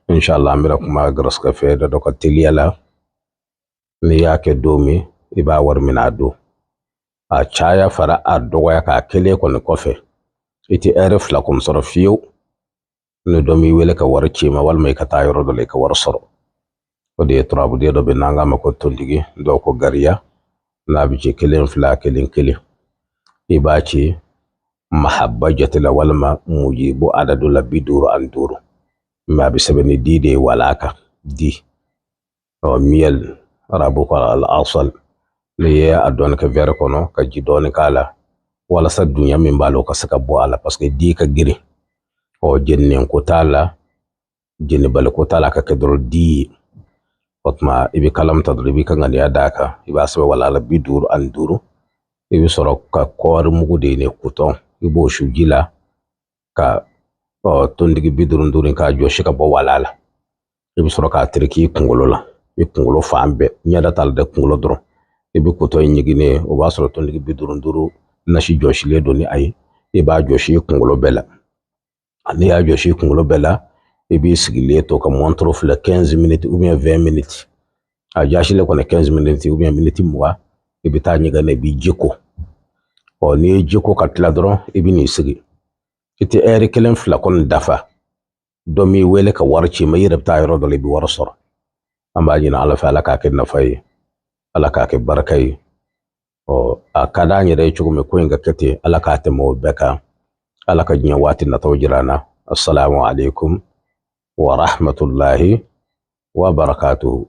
Inshallah, an bɛna kuma garisɛgɛ fɛn dɔ kan teliya la. N'i y'a kɛ don min, i b'a wari minɛ a don. A caya fara a dɔgɔya k'a kelen kɔni kɔfɛ, i tɛ ɛri 2 kɔni sɔrɔ fiyewu ni dɔ m'i wele ka wari ci i ma, walima i ka taa yɔrɔ dɔ la i ka wari sɔrɔ. O de ye turabuden dɔ bɛ n'an k'a ma ko tontigi, dɔw ko gariya. N'a bɛ ci kelen fila kelen kelen, i b'a ci mahaba jate la walima mujibu adadu la 55. Mɛ a bɛ sɛbɛn ni di de ye wala kan di. Ɔ miel, arabu ko al asal. N'i ye a dɔɔni kɛ wɛrɛ kɔnɔ ka ji dɔɔni k'a la walasa dunya min b'a la, o ka se ka bɔ a la, parce que di ka girin. Ɔ jeninen ko t'a la, jenibali ko t'a la, a ka kɛ dɔrɔn di ye. O tuma i bɛ kalam ta dɔrɔn, i b'i ka ŋaniya d'a kan, i b'a sɛbɛn wala la 55. I bɛ sɔrɔ ka kɔɔri mugu de ɲini, kutɔn, i b'o su ji la ka ɔ tontigi 55 k'a jɔsi ka bɔ wala la. I bɛ sɔrɔ k'a tereke i kunkolo la, i kunkolo fan bɛɛ, ɲɛda t'a la dɛ, kunkolo dɔrɔn. I bɛ kutɔn in ɲiginnen, o b'a sɔrɔ tontigi 55 nasi jɔsilen don ni a ye. I b'a jɔsi i kunkolo bɛɛ la. N'i y'a jɔsi i kunkolo bɛɛ la, i b'i sigilen to ka mɔntɔrɔ filɛ 15 minutes ou bien 20 minutes. A jasilen kɔni 15 minutes ou bien miniti 20, i bɛ taa ɲɛgɛn na, i b'i ji ko. Ɔ n'i ye ji ko ka tila dɔrɔn, i bɛ n'i sigi. I tɛ ɛri kelen fila kɔni dafa, dɔ m'i wele ka wari ci i ma, i yɛrɛ bɛ taa yɔrɔ dɔ la, i bɛ wari sɔrɔ. An b'a ɲini Ala fɛ, Ala k'a kɛ nafa ye, Ala k'a kɛ barika ye. Ɔ a ka d'an yɛrɛ ye cogo min ko in ka kɛ ten, Ala k'a tɛmɛ o bɛɛ kan. Ala ka diɲɛ waati nataw jira an na. Assalamu alaikum wa rahmatullahi wa barakatuhu.